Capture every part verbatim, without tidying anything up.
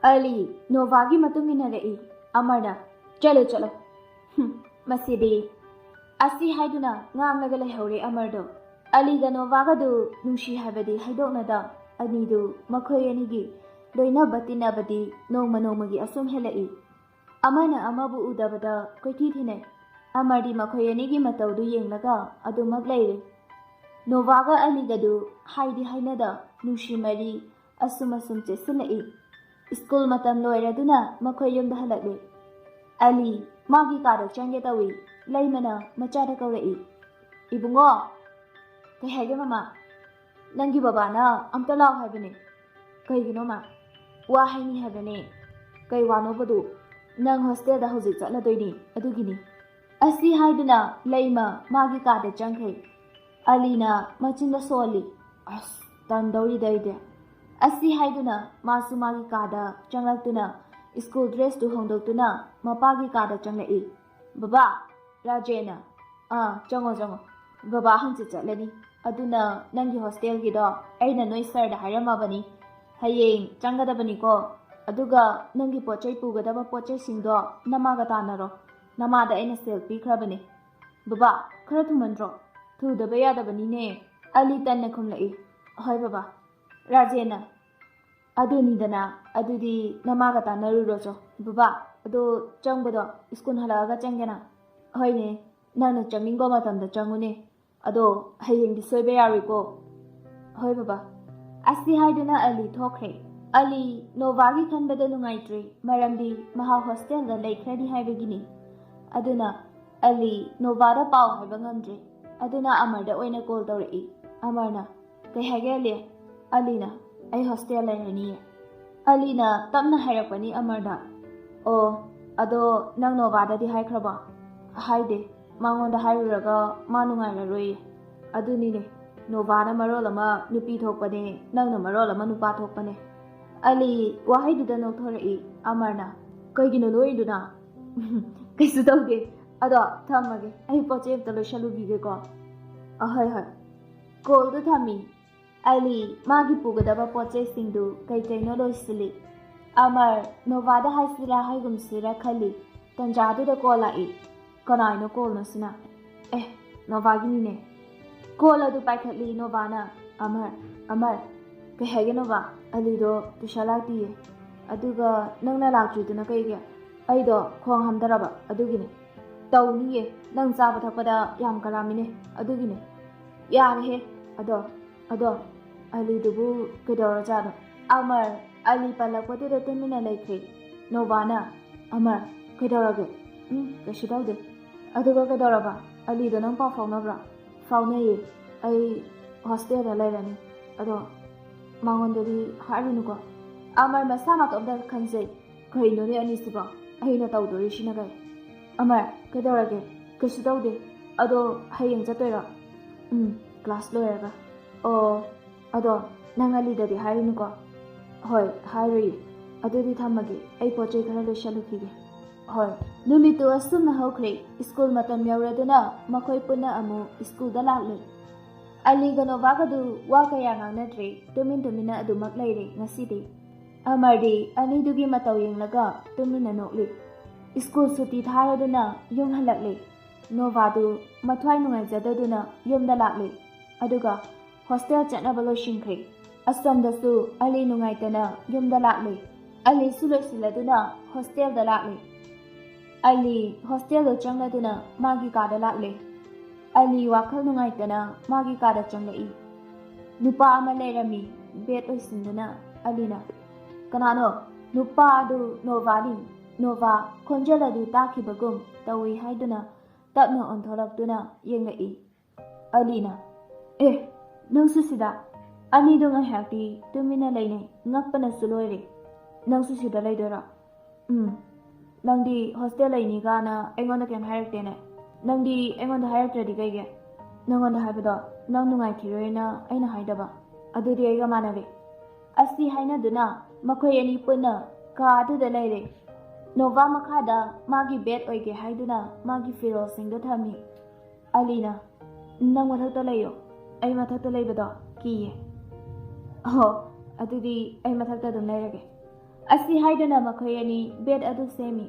ꯑꯂꯤ ꯅꯣꯚꯥꯒꯤ ꯃꯇꯨꯡ ꯏꯟꯅꯔꯛꯏ꯫ ꯑꯃꯔꯅ, "ꯆꯠꯂꯣ, ꯆꯠꯂꯣ꯫ ꯍꯨꯝ, ꯃꯁꯤꯗꯤ"꯫ ꯑꯁꯤ ꯍꯥꯏꯗꯨꯅ ꯉꯥꯡꯂꯒ ꯂꯩꯍꯧꯔꯦ ꯑꯃꯔꯗꯣ꯫ ꯑꯂꯤꯒ ꯅꯣꯚꯥꯒꯗꯨ ꯅꯨꯡꯁꯤ ꯍꯥꯏꯕꯗꯤ ꯍꯥꯏꯗꯣꯛꯅꯗ, ꯑꯅꯤꯗꯨ ꯃꯈꯣꯏ ꯑꯅꯤꯒꯤ ꯂꯣꯏꯅꯕ ꯇꯤꯟꯅꯕꯗꯤ ꯅꯣꯡꯃ ꯅꯣꯡꯃꯒꯤ ꯑꯁꯨꯝ ꯍꯦꯜꯂꯛꯏ꯫ ꯑꯃꯅ ꯑꯃꯕꯨ ꯎꯗꯕꯗ ꯀꯣꯏꯊꯤ ꯊꯤꯅꯩ꯫ ꯑꯃꯔꯗꯤ ꯃꯈꯣꯏ ꯑꯅꯤꯒꯤ ꯃꯇꯧꯗꯨ ꯌꯦꯡꯂꯒ ꯑꯗꯨꯃꯛ ꯂꯩꯔꯦ꯫ ꯅꯣꯚꯥꯒ ꯑꯂꯤꯒꯗꯨ ꯍꯥꯏꯗꯤ ꯍꯥꯏꯅꯗ ꯅꯨꯡꯁꯤ ꯃꯔꯤ ꯑꯁꯨꯝ ꯑꯁꯨꯝ ꯆꯦꯠꯁꯤꯜꯂꯛꯏ꯫ ꯁ꯭ꯀꯨꯜ ꯃꯇꯝ ꯂꯣꯏꯔꯗꯨꯅ ꯃꯈꯣꯏ ꯌꯨꯝꯗ ꯍꯜꯂꯛꯂꯦ꯫ ꯑꯂꯤ ꯃꯥꯒꯤ ꯀꯥꯗ ꯆꯪꯒꯦ ꯇꯧꯏ꯫ ꯂꯩꯃꯅ ꯃꯆꯥꯗ ꯀꯧꯔꯛꯏ, "ꯏꯕꯨꯡꯉꯣ!" "ꯀꯩ ꯍꯥꯏꯒꯦ ꯃꯃꯥ?" "ꯅꯪꯒꯤ ꯕꯕꯥꯅ ꯑꯝꯇ ꯂꯥꯛꯑꯣ ꯍꯥꯏꯕꯅꯦ꯫" "ꯀꯩꯒꯤꯅꯣ ꯃꯥ?" "ꯋꯥ ꯍꯥꯏꯅꯤ ꯍꯥꯏꯕꯅꯦ꯫" "ꯀꯩ ꯋꯥꯅꯣꯕꯗꯨ?" "ꯅꯪ ꯍꯣꯁꯇꯦꯜꯗ ꯍꯧꯖꯤꯛ ꯆꯠꯂꯗꯣꯏꯅꯤ, ꯑꯗꯨꯒꯤꯅꯤ꯫" ꯑꯁꯤ ꯍꯥꯏꯗꯨꯅ ꯂꯩꯃ ꯃꯥꯒꯤ ꯀꯥꯗ ꯆꯪꯈ꯭ꯔꯦ꯫ ꯑꯂꯤꯅ ꯃꯆꯤꯟꯗ ꯁꯣꯜꯂꯤ, "ꯑꯁ, ꯇꯟꯗꯧꯔꯤꯗ ꯑꯩꯗꯤ꯫" ꯑꯁꯤ ꯍꯥꯏꯗꯨꯅ ꯃꯥꯁꯨ ꯃꯥꯒꯤ ꯀꯥꯗ ꯆꯪꯂꯛꯇꯨꯅ ꯁ꯭ꯀꯨꯜ ꯗ꯭ꯔꯦꯁꯇꯨ ꯍꯣꯡꯗꯣꯛꯇꯨꯅ ꯃꯄꯥꯒꯤ ꯀꯥꯗ ꯆꯪꯂꯛꯏ꯫ "ꯕꯕꯥ!" ꯔꯥꯖꯦꯟꯅ, "ꯑꯥ, ꯆꯪꯉꯣ, ꯆꯪꯉꯣ꯫ ꯕꯕꯥ ꯍꯪꯆꯤꯠ ꯆꯠꯂꯅꯤ꯫ ꯑꯗꯨꯅ ꯅꯪꯒꯤ ꯍꯣꯁꯇꯦꯜꯒꯤꯗꯣ ꯑꯩꯅ ꯅꯣꯏ ꯁꯔꯗ ꯍꯥꯏꯔꯝꯃꯕꯅꯤ꯫ ꯍꯌꯦꯡ ꯆꯪꯒꯗꯕꯅꯤꯀꯣ꯫ ꯑꯗꯨꯒ ꯅꯪꯒꯤ ꯄꯣꯠ ꯆꯩ ꯄꯨꯒꯗꯕ ꯄꯣꯠ ꯆꯩꯁꯤꯡꯗꯣ ꯅꯃꯥꯒ ꯇꯥꯟꯅꯔꯣ꯫ ꯅꯃꯥꯗ ꯑꯩꯅ ꯁꯦꯜ ꯄꯤꯈ꯭ꯔꯕꯅꯦ꯫" "ꯕꯕꯥ, ꯈꯔ ꯊꯨꯃꯟꯗ꯭ꯔꯣ?" "ꯊꯨꯗꯕ ꯌꯥꯗꯕꯅꯤꯅꯦ꯫" ꯑꯂꯤ ꯇꯟꯅ ꯈꯨꯝꯂꯛꯏ꯫ "ꯍꯣꯏ ꯕꯕꯥ꯫" ꯔꯥꯖꯦꯟꯅ, "ꯑꯗꯨꯅꯤꯗꯅ, ꯑꯗꯨꯗꯤ ꯅꯃꯥꯒ ꯇꯥꯟꯅꯔꯨꯔꯣꯆꯣ꯫ ꯕꯕꯥ, ꯑꯗꯣ ꯆꯪꯕꯗꯣ ꯁ꯭ꯀꯨꯜ ꯍꯜꯂꯛꯑꯒ ꯆꯪꯒꯦꯅ?" "ꯍꯣꯏꯅꯦ, ꯅꯪꯅ ꯆꯪꯅꯤꯡꯕ ꯃꯇꯝꯗ ꯆꯪꯉꯨꯅꯦ꯫ ꯑꯗꯣ ꯍꯌꯦꯡꯗꯤ ꯁꯣꯏꯕ ꯌꯥꯔꯣꯏꯀꯣ꯫" "ꯍꯣꯏ ꯕꯕꯥ꯫" ꯑꯁꯤ ꯍꯥꯏꯗꯨꯅ ꯑꯂꯤ ꯊꯣꯛꯈ꯭ꯔꯦ꯫ ꯑꯂꯤ ꯅꯣꯚꯥꯒꯤ ꯈꯟꯕꯗ ꯅꯨꯡꯉꯥꯏꯇ꯭ꯔꯦ, ꯃꯔꯝꯗꯤ ꯃꯍꯥꯛ ꯍꯣꯁꯇꯦꯜꯗ ꯂꯩꯈ꯭ꯔꯅꯤ ꯍꯥꯏꯕꯒꯤꯅꯤ꯫ ꯑꯗꯨꯅ ꯑꯂꯤ ꯅꯣꯚꯥꯗ ꯄꯥꯎ ꯍꯥꯏꯕ ꯉꯝꯗ꯭ꯔꯦ꯫ ꯑꯗꯨꯅ ꯑꯃꯔꯗ ꯑꯣꯏꯅ ꯀꯣꯜ ꯇꯧꯔꯛꯏ꯫ ꯑꯃꯔꯅ, "ꯀꯩ ꯍꯥꯏꯒꯦ ꯑꯂꯤ?" ꯑꯂꯤꯅ, "ꯑꯩ ꯍꯣꯁꯇꯦꯜ ꯂꯩꯔꯅꯤꯌꯦ꯫" ꯑꯂꯤꯅ ꯇꯞꯅ ꯍꯥꯏꯔꯛꯄꯅꯤ ꯑꯃꯔꯗ, "ꯑꯣ, ꯑꯗꯣ ꯅꯪ ꯅꯣꯚꯥꯗꯗꯤ ꯍꯥꯏꯈ꯭ꯔꯕꯣ?" "ꯍꯥꯏꯗꯦ꯫ ꯃꯉꯣꯟꯗ ꯍꯥꯏꯔꯨꯔꯒ ꯃꯥ ꯅꯨꯡꯉꯥꯏꯔꯔꯣꯏꯌꯦ꯫" "ꯑꯗꯨꯅꯤꯅꯦ, ꯅꯣꯚꯥꯅ ꯃꯔꯣꯜ ꯑꯃ ꯅꯨꯄꯤ ꯊꯣꯛꯄꯅꯦ, ꯅꯪꯅ ꯃꯔꯣꯜ ꯑꯃ ꯅꯨꯄꯥ ꯊꯣꯛꯄꯅꯦ꯫" ꯑꯂꯤ ꯋꯥꯍꯩꯗꯨꯗ ꯅꯣꯛꯊꯣꯔꯛꯏ꯫ ꯑꯃꯔꯅ, "ꯀꯩꯒꯤꯅꯣ ꯅꯣꯛꯏꯗꯨꯅ?" "ꯀꯩꯁꯨ ꯇꯧꯗꯦ꯫ ꯑꯗꯣ ꯊꯝꯃꯒꯦ, ꯑꯩ ꯄꯣꯠ ꯆꯩ ꯑꯝꯇ ꯂꯣꯏꯁꯜꯂꯨꯈꯤꯒꯦꯀꯣ꯫" "ꯑꯍꯣꯏ ꯍꯣꯏ꯫" ꯀꯣꯜꯗꯨ ꯊꯝꯃꯤ꯫ ꯑꯂꯤ ꯃꯥꯒꯤ ꯄꯨꯒꯗꯕ ꯄꯣꯠ ꯆꯩꯁꯤꯡꯗꯨ ꯀꯩ ꯀꯩꯅꯣ ꯂꯣꯏꯁꯤꯜꯂꯤ꯫ ꯑꯃꯔ, ꯅꯣꯚꯥꯗ ꯍꯥꯏꯁꯤꯔꯥ ꯍꯥꯏꯒꯨꯝꯁꯤꯔꯥ ꯈꯜꯂꯤ꯫ ꯇꯟꯖꯥꯗꯨꯗ ꯀꯣꯜ ꯂꯥꯛꯏ꯫ ꯀꯅꯥꯏꯅꯣ ꯀꯣꯜꯅꯣ ꯁꯤꯅ? ꯑꯦ, ꯅꯣꯚꯥꯒꯤꯅꯤꯅꯦ꯫ ꯀꯣꯜ ꯑꯗꯨ ꯄꯥꯏꯈꯠꯂꯤ ꯅꯣꯚꯥꯅ꯫ ꯑꯃꯔ, ꯑꯃꯔ, ꯀꯩ ꯍꯥꯏꯒꯦ ꯅꯣꯚꯥ? ꯑꯂꯤꯗꯣ ꯇꯨꯏꯁꯟ ꯂꯥꯛꯇꯤꯌꯦ꯫ ꯑꯗꯨꯒ ꯅꯪꯅ ꯂꯥꯛꯇ꯭ꯔꯤꯗꯨꯅ ꯀꯩꯒꯤ? ꯑꯩꯗꯣ ꯈꯣꯡ ꯍꯥꯝꯊꯔꯕ ꯑꯗꯨꯒꯤꯅꯦ꯫ ꯇꯧꯅꯤꯌꯦ, ꯅꯪ ꯆꯥꯕ ꯊꯛꯄꯗ ꯌꯥꯝ ꯀꯔꯥꯝꯃꯤꯅꯦ ꯑꯗꯨꯒꯤꯅꯦ꯫ ꯌꯥꯔꯦꯍꯦ꯫ ꯑꯗꯣ, ꯑꯗꯣ, ꯑꯂꯤꯗꯨꯕꯨ ꯀꯩꯗꯧꯔꯖꯥꯠꯅꯣ? ꯑꯃꯔ, ꯑꯂꯤ ꯄꯜꯂꯛꯄꯗꯨꯗ ꯇꯨꯃꯤꯟꯅ ꯂꯩꯈ꯭ꯔꯦ꯫ ꯅꯣꯚꯥꯅ, ꯑꯃꯔ, ꯀꯩꯗꯧꯔꯒꯦ? ꯎꯝ, ꯀꯩꯁꯨ ꯇꯧꯗꯦ꯫ ꯑꯗꯨꯒ ꯀꯩꯗꯧꯔꯕ? ꯑꯂꯤꯗꯣ ꯅꯪ ꯄꯥꯎ ꯐꯥꯎꯅꯕ꯭ꯔꯣ? ꯐꯥꯎꯅꯩꯌꯦ꯫ ꯑꯩ ꯍꯣꯁꯇꯦꯜꯗ ꯂꯩꯔꯅꯤ꯫ ꯑꯗꯣ ꯃꯉꯣꯟꯗꯗꯤ ꯍꯥꯏꯔꯨꯅꯨꯀꯣ꯫ ꯑꯃꯔ ꯃꯁꯥ ꯃꯇꯣꯝꯇ ꯈꯟꯖꯩ꯫ ꯀꯩꯅꯣꯅꯦ ꯑꯅꯤꯁꯤꯕꯣ? ꯑꯩꯅ ꯇꯧꯗꯣꯔꯤꯁꯤꯅ ꯀꯩ? ꯑꯃꯔ, ꯀꯩꯗꯧꯔꯒꯦ? ꯀꯩꯁꯨ ꯇꯧꯗꯦ꯫ ꯑꯗꯣ ꯍꯌꯦꯡ ꯆꯠꯇꯣꯏꯔꯣ? ꯎꯝ, ꯀ꯭ꯂꯥꯁ ꯂꯣꯏꯔꯒ꯫ ꯑꯣ, ꯑꯗꯣ ꯅꯪ ꯑꯂꯤꯗꯗꯤ ꯍꯥꯏꯔꯨꯅꯨꯀꯣ꯫ ꯍꯣꯏ, ꯍꯥꯏꯔꯨꯏ꯫ ꯑꯗꯨꯗꯤ ꯊꯝꯃꯒꯦ, ꯑꯩ ꯄꯣꯠ ꯆꯩ ꯈꯔ ꯂꯣꯏꯁꯜꯂꯨꯈꯤꯒꯦ꯫ ꯍꯣꯏ꯫ ꯅꯨꯃꯤꯠꯇꯨ ꯑꯁꯨꯝꯅ ꯍꯧꯈ꯭ꯔꯦ꯫ ꯁ꯭ꯀꯨꯜ ꯃꯇꯝ ꯌꯧꯔꯗꯨꯅ ꯃꯈꯣꯏ ꯄꯨꯟꯅ ꯑꯃꯨꯛ ꯁ꯭ꯀꯨꯜꯗ ꯂꯥꯛꯂꯦ꯫ ꯑꯂꯤꯒ ꯅꯣꯚꯥꯒꯗꯨ ꯋꯥ ꯀꯌꯥ ꯉꯥꯡꯅꯗ꯭ꯔꯦ, ꯇꯨꯃꯤꯟ ꯇꯨꯃꯤꯟꯅ ꯑꯗꯨꯃꯛ ꯂꯩꯔꯦ ꯉꯁꯤꯗꯤ꯫ ꯑꯃꯔꯗꯤ ꯑꯅꯤꯗꯨꯒꯤ ꯃꯇꯧ ꯌꯦꯡꯂꯒ ꯇꯨꯃꯤꯟꯅ ꯅꯣꯛꯂꯤ꯫ ꯁ꯭ꯀꯨꯜ ꯁꯨꯇꯤ ꯊꯥꯔꯗꯨꯅ ꯌꯨꯝ ꯍꯜꯂꯛꯂꯦ꯫ ꯅꯣꯚꯥꯗꯨ ꯃꯊ꯭ꯋꯥꯏ ꯅꯨꯡꯉꯥꯏꯖꯗꯗꯨꯅ ꯌꯨꯝꯗ ꯂꯥꯛꯂꯦ꯫ ꯑꯗꯨꯒ ꯍꯣꯁꯇꯦꯜ ꯆꯠꯅꯕ ꯂꯣꯏꯁꯤꯟꯈ꯭ꯔꯦ꯫ ꯑꯁꯣꯝꯗꯁꯨ ꯑꯂꯤ ꯅꯨꯡꯉꯥꯏꯇꯅ ꯌꯨꯝꯗ ꯂꯥꯛꯂꯦ꯫ ꯑꯂꯤꯁꯨ ꯂꯣꯏꯁꯤꯜꯂꯗꯨꯅ ꯍꯣꯁꯇꯦꯜꯗ ꯂꯥꯛꯂꯦ꯫ ꯑꯂꯤ ꯍꯣꯁꯇꯦꯜꯗ ꯆꯪꯂꯗꯨꯅ ꯃꯥꯒꯤ ꯀꯥꯗ ꯂꯥꯛꯂꯦ꯫ ꯑꯂꯤ ꯋꯥꯈꯜ ꯅꯨꯡꯉꯥꯏꯇꯅ ꯃꯥꯒꯤ ꯀꯥꯗ ꯆꯪꯂꯛꯏ꯫ ꯅꯨꯄꯥ ꯑꯃ ꯂꯩꯔꯝꯃꯤ, ꯕꯦꯠ ꯑꯣꯏꯁꯤꯟꯗꯨꯅ꯫ ꯑꯂꯤꯅ, "ꯀꯅꯥꯅꯣ?" ꯅꯨꯄꯥ ꯑꯗꯨ ꯅꯣꯚꯥꯅꯤ꯫ ꯅꯣꯚꯥ ꯈꯣꯟꯖꯦꯜ ꯑꯗꯨ ꯇꯥꯈꯤꯕꯒꯨꯝ ꯇꯧꯏ ꯍꯥꯏꯗꯨꯅ ꯇꯞꯅ ꯑꯣꯟꯊꯣꯔꯛꯇꯨꯅ ꯌꯦꯡꯂꯛꯏ꯫ ꯑꯂꯤꯅ, "ꯑꯦ, ꯅꯪꯁꯨ ꯁꯤꯗ?" ꯑꯅꯤꯗꯨ ꯉꯥꯏꯍꯥꯛꯇꯤ ꯇꯨꯃꯤꯟꯅ ꯂꯩꯅꯩ, ꯉꯛꯄꯅꯁꯨ ꯂꯣꯏꯔꯦ꯫ "ꯅꯪꯁꯨ ꯁꯤꯗ ꯂꯩꯗꯣꯏꯔꯣ?" "ꯎꯝ꯫ ꯅꯪꯗꯤ ꯍꯣꯁꯇꯦꯜ ꯂꯩꯅꯤꯒꯥꯅ ꯑꯩꯉꯣꯟꯗ ꯀꯩꯝ ꯍꯥꯏꯔꯛꯇꯦꯅꯦ꯫ ꯅꯪꯗꯤ ꯑꯩꯉꯣꯟꯗ ꯍꯥꯏꯔꯛꯇ꯭ꯔꯗꯤ ꯀꯩꯒꯤ?" "ꯅꯪꯉꯣꯟꯗ ꯍꯥꯏꯕꯗꯣ ꯅꯪ ꯅꯨꯡꯉꯥꯏꯈꯤꯔꯣꯏꯅ ꯑꯩꯅ ꯍꯥꯏꯗꯕ꯫ ꯑꯗꯨꯗꯤ ꯑꯩꯒ ꯃꯥꯟꯅꯔꯦ꯫" ꯑꯁꯤ ꯍꯥꯏꯅꯗꯨꯅ ꯃꯈꯣꯏ ꯑꯅꯤ ꯄꯨꯟꯅ ꯀꯥ ꯑꯗꯨꯗ ꯂꯩꯔꯦ꯫ ꯅꯣꯚꯥ ꯃꯈꯥꯗ ꯃꯥꯒꯤ ꯕꯦꯠ ꯑꯣꯏꯒꯦ ꯍꯥꯏꯗꯨꯅ ꯃꯥꯒꯤ ꯐꯤꯔꯣꯜꯁꯤꯡꯗꯨ ꯊꯝꯃꯤ꯫ ꯑꯂꯤꯅ, "ꯅꯪ ꯃꯊꯛꯇ ꯂꯩꯌꯣ, ꯑꯩ ꯃꯊꯛꯇ ꯂꯩꯕꯗꯣ ꯀꯤꯌꯦ꯫" "ꯑꯍꯣ, ꯑꯗꯨꯗꯤ ꯑꯩ ꯃꯊꯛꯇ ꯑꯗꯨꯝ ꯂꯩꯔꯒꯦ꯫" ꯑꯁꯤ ꯍꯥꯏꯗꯨꯅ ꯃꯈꯣꯏ ꯑꯅꯤ ꯕꯦꯗ ꯑꯗꯨ ꯁꯦꯝꯃꯤ꯫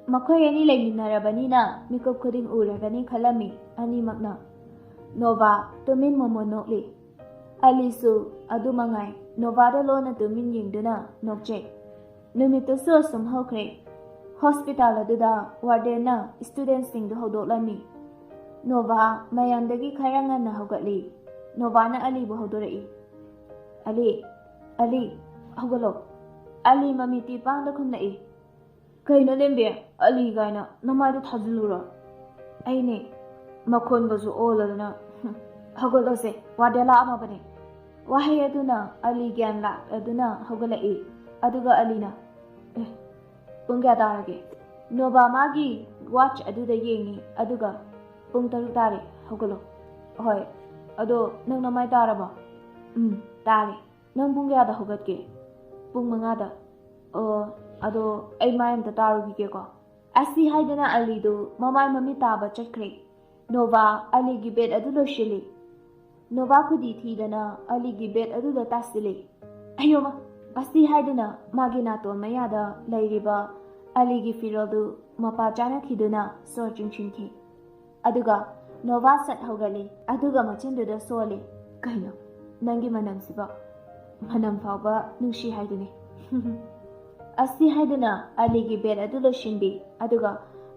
ꯃꯈꯣꯏ ꯑꯅꯤ ꯂꯩꯃꯤꯟꯅꯔꯕꯅꯤꯅ ꯃꯤꯀꯨꯞ ꯈꯨꯗꯤꯡ ꯎꯔꯒꯅꯤ ꯈꯜꯂꯝꯃꯤ ꯑꯅꯤꯃꯛꯅ꯫ ꯅꯣꯚꯥ ꯇꯨꯃꯤꯟ ꯃꯣꯃꯣꯟ ꯅꯣꯛꯂꯤ꯫ ꯑꯂꯤꯁꯨ ꯑꯗꯨ ꯃꯉꯥꯏ, ꯅꯣꯚꯥꯗ ꯂꯣꯟꯅ ꯇꯨꯃꯤꯟ ꯌꯦꯡꯗꯨꯅ ꯅꯣꯛꯆꯩ꯫ ꯅꯨꯃꯤꯠꯇꯨꯁꯨ ꯑꯁꯨꯝ ꯍꯧꯈ꯭ꯔꯦ꯫ ꯍꯣꯁꯄꯤꯇꯥꯜ ꯑꯗꯨꯗ ꯋꯥꯔꯗꯦꯟꯅ ꯁ꯭ꯇꯨꯗꯦꯟꯠꯁꯤꯡꯗꯨ ꯍꯧꯗꯣꯛꯂꯝꯃꯤ꯫ ꯅꯣꯚꯥ ꯃꯌꯥꯝꯗꯒꯤ ꯈꯔ ꯉꯟꯅ ꯍꯧꯒꯠꯂꯤ꯫ ꯅꯣꯚꯥꯅ ꯑꯂꯤꯕꯨ ꯍꯧꯗꯣꯔꯛꯏ꯫ "ꯑꯂꯤ, ꯑꯂꯤ, ꯍꯧꯒꯠꯂꯣ꯫" ꯑꯂꯤ ꯃꯃꯤꯠꯇꯤ ꯄꯥꯡꯗ ꯈꯨꯝꯂꯛꯏ꯫ "ꯀꯩꯅꯣ ꯂꯦꯝꯕꯤ, ꯑꯂꯤ ꯀꯥꯏꯅ ꯅꯃꯥꯏꯗꯣ ꯊꯥꯖꯤꯜꯂꯨꯔꯣ?" "ꯑꯩꯅꯦ, ꯃꯈꯣꯟꯒꯁꯨ ꯑꯣꯜꯂꯗꯅ꯫" "ꯍꯨꯝ, ꯍꯧꯒꯠꯂꯣꯁꯦ, ꯋꯥꯔꯗꯦꯟ ꯂꯥꯛꯑꯝꯃꯕꯅꯦ꯫" ꯋꯥꯍꯩ ꯑꯗꯨꯅ ꯑꯂꯤ ꯒ꯭ꯌꯥꯟ ꯂꯥꯛꯂꯗꯨꯅ ꯍꯧꯒꯠꯂꯛꯏ꯫ ꯑꯗꯨꯒ ꯑꯂꯤꯅ, "ꯑꯦ, ꯄꯨꯡ ꯀꯌꯥ ꯇꯥꯔꯒꯦ?" ꯅꯣꯚꯥ ꯃꯥꯒꯤ ꯋꯥꯆ ꯑꯗꯨꯗ ꯌꯦꯡꯉꯤ, ꯑꯗꯨꯒ, "ꯄꯨꯡ ꯇꯔꯨꯛ ꯇꯥꯔꯦ, ꯍꯧꯒꯠꯂꯣ꯫" "ꯍꯣꯏ, ꯑꯗꯣ ꯅꯪ ꯅꯃꯥꯏ ꯇꯥꯔꯕꯣ?" "ꯎꯝ, ꯇꯥꯔꯦ꯫" "ꯅꯪ ꯄꯨꯡ ꯀꯌꯥꯗ ꯍꯧꯒꯠꯀꯦ?" "ꯄꯨꯡ ꯃꯉꯥꯗ꯫" "ꯑꯣ, ꯑꯗꯣ ꯑꯩ ꯃꯥꯏ ꯑꯝꯇ ꯇꯥꯔꯨꯈꯤꯒꯦꯀꯣ꯫" ꯑꯁꯤ ꯍꯥꯏꯗꯨꯅ ꯑꯂꯤꯗꯨ ꯃꯃꯥꯏ ꯃꯃꯤꯠ ꯇꯥꯕ ꯆꯠꯈ꯭ꯔꯦ꯫ ꯅꯣꯚꯥ ꯑꯂꯤꯒꯤ ꯕꯦꯗ ꯑꯗꯨ ꯂꯣꯏꯁꯤꯜꯂꯤ꯫ ꯅꯣꯚꯥ ꯈꯨꯗꯤ ꯊꯤꯗꯅ ꯑꯂꯤꯒꯤ ꯕꯦꯗ ꯑꯗꯨꯗ ꯇꯥꯁꯤꯜꯂꯤ꯫ "ꯑꯌꯣꯃ!" ꯑꯁꯤ ꯍꯥꯏꯗꯨꯅ ꯃꯥꯒꯤ ꯅꯥꯇꯣꯟ ꯃꯌꯥꯗ ꯂꯩꯔꯤꯕ ꯑꯂꯤꯒꯤ ꯐꯤꯔꯣꯜꯗꯨ ꯃꯄꯥ ꯆꯥꯅ ꯊꯤꯗꯨꯅ ꯁꯣꯔ ꯆꯤꯡꯁꯤꯟꯈꯤ꯫ ꯑꯗꯨꯒ ꯅꯣꯚꯥ ꯁꯠ ꯍꯧꯒꯠꯂꯤ, ꯑꯗꯨꯒ ꯃꯆꯤꯟꯗꯨꯗ ꯁꯣꯜꯂꯤ꯫ "ꯀꯩꯅꯣ ꯅꯪꯒꯤ ꯃꯅꯝꯁꯤꯕꯣ? ꯃꯅꯝ ꯐꯥꯎꯕ ꯅꯨꯡꯁꯤ ꯍꯥꯏꯗꯨꯅꯤ꯫" ꯑꯁꯤ ꯍꯥꯏꯗꯨꯅ ꯑꯂꯤꯒꯤ ꯕꯦꯗ ꯑꯗꯨ ꯂꯣꯏꯁꯤꯟꯕꯤ, ꯑꯗꯨꯒ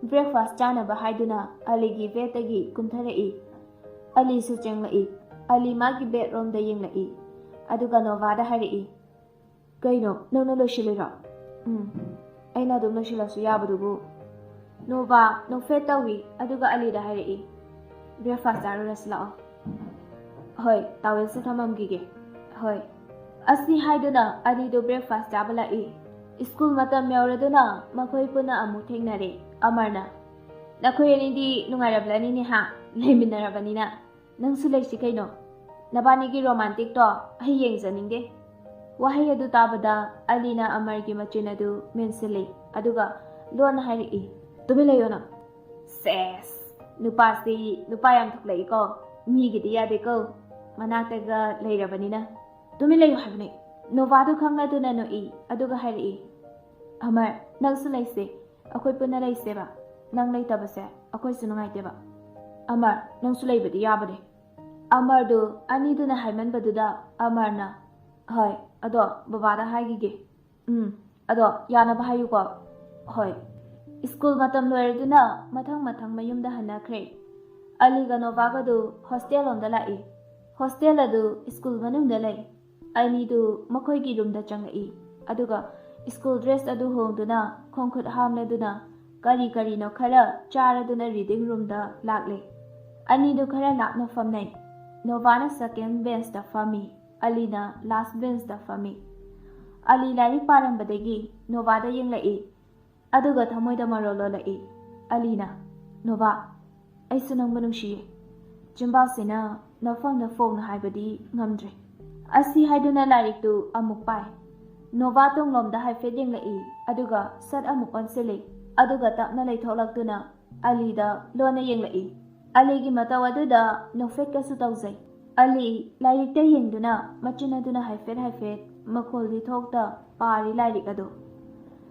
ꯕ꯭ꯔꯦꯛꯐꯥꯁ ꯆꯥꯅꯕ ꯍꯥꯏꯗꯨꯅ ꯑꯂꯤꯒꯤ ꯕꯦꯗꯇꯒꯤ ꯀꯨꯝꯊꯔꯛꯏ꯫ ꯑꯂꯤꯁꯨ ꯆꯪꯂꯛꯏ꯫ ꯑꯂꯤ ꯃꯥꯒꯤ ꯕꯦꯗꯔꯣꯝꯗ ꯌꯦꯡꯂꯛꯏ, ꯑꯗꯨꯒ ꯅꯣꯚꯥꯗ ꯍꯥꯏꯔꯛꯏ, "ꯀꯩꯅꯣ, ꯅꯪꯅ ꯂꯣꯏꯁꯤꯜꯂꯤꯔꯣ?" "ꯎꯝ, ꯑꯩꯅ ꯑꯗꯨꯝ ꯂꯣꯏꯁꯤꯜꯂꯁꯨ ꯌꯥꯕꯗꯨꯕꯨ꯫" ꯅꯣꯚꯥ ꯅꯣꯛꯐꯦꯠ ꯇꯧꯏ, ꯑꯗꯨꯒ ꯑꯂꯤꯗ ꯍꯥꯏꯔꯛꯏ, "ꯕ꯭ꯔꯦꯛꯐꯥꯁ ꯆꯥꯔꯨꯔꯁꯤ ꯂꯥꯛꯑꯣ꯫" "ꯍꯣꯏ, ꯇꯥꯋꯦꯜꯁꯦ ꯊꯝꯃꯝꯈꯤꯒꯦ꯫" "ꯍꯣꯏ꯫" ꯑꯁꯤ ꯍꯥꯏꯗꯨꯅ ꯑꯂꯤꯗꯨ ꯕ꯭ꯔꯦꯛꯐꯥꯁ ꯆꯥꯕ ꯂꯥꯛꯏ꯫ ꯁ꯭ꯀꯨꯜ ꯃꯇꯝ ꯌꯧꯔꯗꯨꯅ ꯃꯈꯣꯏ ꯄꯨꯟꯅ ꯑꯃꯨꯛ ꯊꯦꯡꯅꯔꯦ꯫ ꯑꯃꯔꯅ, "ꯅꯈꯣꯏ ꯑꯅꯤꯗꯤ ꯅꯨꯡꯉꯥꯏꯔꯝꯂꯅꯤꯅꯦ ꯍꯥ, ꯂꯩꯃꯤꯟꯅꯔꯕꯅꯤꯅ꯫ ꯅꯪꯁꯨ ꯂꯩꯁꯤ ꯀꯩꯅꯣ꯫ ꯅꯕꯥꯅꯤꯒꯤ ꯔꯣꯃꯥꯟꯇꯤꯛꯇꯣ ꯑꯩ ꯌꯦꯡꯖꯅꯤꯡꯗꯦ꯫" ꯋꯥꯍꯩ ꯑꯗꯨ ꯇꯥꯕꯗ ꯑꯂꯤꯅ ꯑꯃꯔꯒꯤ ꯃꯆꯤꯟ ꯑꯗꯨ ꯃꯦꯟꯁꯤꯜꯂꯤ, ꯑꯗꯨꯒ ꯂꯣꯟꯅ ꯍꯥꯏꯔꯛꯏ, "ꯇꯨꯃꯤꯟ ꯂꯩꯌꯣ ꯅꯪ꯫" "ꯁꯦꯁ, ꯅꯨꯄꯥꯁꯤ ꯅꯨꯄꯥ ꯌꯥꯝ ꯊꯣꯛꯂꯛꯏꯀꯣ꯫ ꯃꯤꯒꯤꯗꯤ ꯌꯥꯗꯦꯀꯣ, ꯃꯅꯥꯛꯇꯒ ꯂꯩꯔꯕꯅꯤꯅ꯫ ꯇꯨꯃꯤꯟ ꯂꯩꯌꯨ ꯍꯥꯏꯕꯅꯦ꯫" ꯅꯣꯚꯥꯗꯨ ꯈꯪꯂꯗꯨꯅ ꯅꯣꯛꯏ, ꯑꯗꯨꯒ ꯍꯥꯏꯔꯛꯏ, "ꯑꯃꯔ, ꯅꯪꯁꯨ ꯂꯩꯁꯦ, ꯑꯩꯈꯣꯏ ꯄꯨꯟꯅ ꯂꯩꯁꯦꯕ꯫ ꯅꯪ ꯂꯩꯇꯕꯁꯦ ꯑꯩꯈꯣꯏꯁꯨ ꯅꯨꯡꯉꯥꯏꯇꯦꯕ꯫ ꯑꯃꯔ, ꯅꯪꯁꯨ ꯂꯩꯕꯗꯤ ꯌꯥꯕꯅꯦ꯫" ꯑꯃꯔꯗꯨ ꯑꯅꯤꯗꯨꯅ ꯍꯥꯏꯃꯟꯕꯗꯨꯗ ꯑꯃꯔꯅ, "ꯍꯣꯏ, ꯑꯗꯣ ꯕꯕꯥꯗ ꯍꯥꯏꯈꯤꯒꯦ꯫ ꯎꯝ, ꯑꯗꯣ ꯌꯥꯅꯕ ꯍꯥꯏꯌꯨꯀꯣ꯫" "ꯍꯣꯏ꯫" ꯁ꯭ꯀꯨꯜ ꯃꯇꯝ ꯂꯣꯏꯔꯗꯨꯅ ꯃꯊꯪ ꯃꯊꯪ ꯃꯌꯨꯝꯗ ꯍꯟꯅꯈ꯭ꯔꯦ꯫ ꯑꯂꯤꯒ ꯅꯣꯚꯥꯒꯗꯨ ꯍꯣꯁꯇꯦꯜ ꯂꯣꯝꯗ ꯂꯥꯛꯏ꯫ ꯍꯣꯁꯇꯦꯜ ꯑꯗꯨ ꯁ꯭ꯀꯨꯜ ꯃꯅꯨꯡꯗ ꯂꯩ꯫ ꯑꯅꯤꯗꯨ ꯃꯈꯣꯏꯒꯤ ꯔꯨꯝꯗ ꯆꯪꯂꯛꯏ꯫ ꯑꯗꯨꯒ ꯁ꯭ꯀꯨꯜ ꯗ꯭ꯔꯦꯁ ꯑꯗꯨ ꯍꯣꯡꯗꯨꯅ, ꯈꯣꯡꯈꯨꯠ ꯍꯥꯝꯂꯗꯨꯅ, ꯀꯔꯤ ꯀꯔꯤꯅꯣ ꯈꯔ ꯆꯥꯔꯗꯨꯅ ꯔꯤꯗꯤꯡ ꯔꯨꯝꯗ ꯂꯥꯛꯂꯦ꯫ ꯑꯅꯤꯗꯨ ꯈꯔ ꯂꯥꯞꯅ ꯐꯝꯅꯩ꯫ ꯅꯣꯚꯥꯅ ꯁꯦꯀꯦꯟ ꯕꯦꯟꯁꯇ ꯐꯝꯃꯤ, ꯑꯂꯤꯅ ꯂꯥꯁ ꯕꯦꯟꯁꯇ ꯐꯝꯃꯤ꯫ ꯑꯂꯤ ꯂꯥꯏꯔꯤꯛ ꯄꯥꯔꯝꯕꯗꯒꯤ ꯅꯣꯚꯥꯗ ꯌꯦꯡꯂꯛꯏ꯫ ꯑꯗꯨꯒ ꯊꯃꯣꯏꯗ ꯃꯔꯣꯜ ꯂꯣꯜꯂꯛꯏ꯫ ꯑꯂꯤꯅ, "ꯅꯣꯚꯥ, ꯑꯩꯁꯨ ꯅꯪꯕꯨ ꯅꯨꯡꯁꯤꯌꯦ꯫ ꯆꯤꯝꯕꯥꯜꯁꯤꯅ ꯅꯐꯝ ꯅꯐꯣꯡꯅ ꯍꯥꯏꯕꯗꯤ ꯉꯝꯗ꯭ꯔꯦ꯫" ꯑꯁꯤ ꯍꯥꯏꯗꯨꯅ ꯂꯥꯏꯔꯤꯛꯇꯨ ꯑꯃꯨꯛ ꯄꯥꯏ꯫ ꯅꯣꯚꯥ ꯇꯨꯡꯂꯣꯝꯗ ꯍꯥꯏꯐꯦꯠ ꯌꯦꯡꯂꯛꯏ, ꯑꯗꯨꯒ ꯁꯠ ꯑꯃꯨꯛ ꯑꯣꯟꯁꯤꯜꯂꯤ, ꯑꯗꯨꯒ ꯇꯞꯅ ꯂꯩꯊꯣꯛꯂꯛꯇꯨꯅ ꯑꯂꯤꯗ ꯂꯣꯟꯅ ꯌꯦꯡꯂꯛꯏ꯫ ꯑꯂꯤꯒꯤ ꯃꯇꯧ ꯑꯗꯨꯗ ꯅꯣꯛꯐꯦꯠꯀꯁꯨ ꯇꯧꯖꯩ꯫ ꯑꯂꯤ ꯂꯥꯏꯔꯤꯛꯇ ꯌꯦꯡꯗꯨꯅ ꯃꯆꯤꯟ ꯑꯗꯨꯅ ꯍꯥꯏꯐꯦꯠ ꯍꯥꯏꯐꯦꯠ ꯃꯈꯣꯜꯗꯤ ꯊꯣꯛꯇ ꯄꯥꯔꯤ ꯂꯥꯏꯔꯤꯛ ꯑꯗꯨ꯫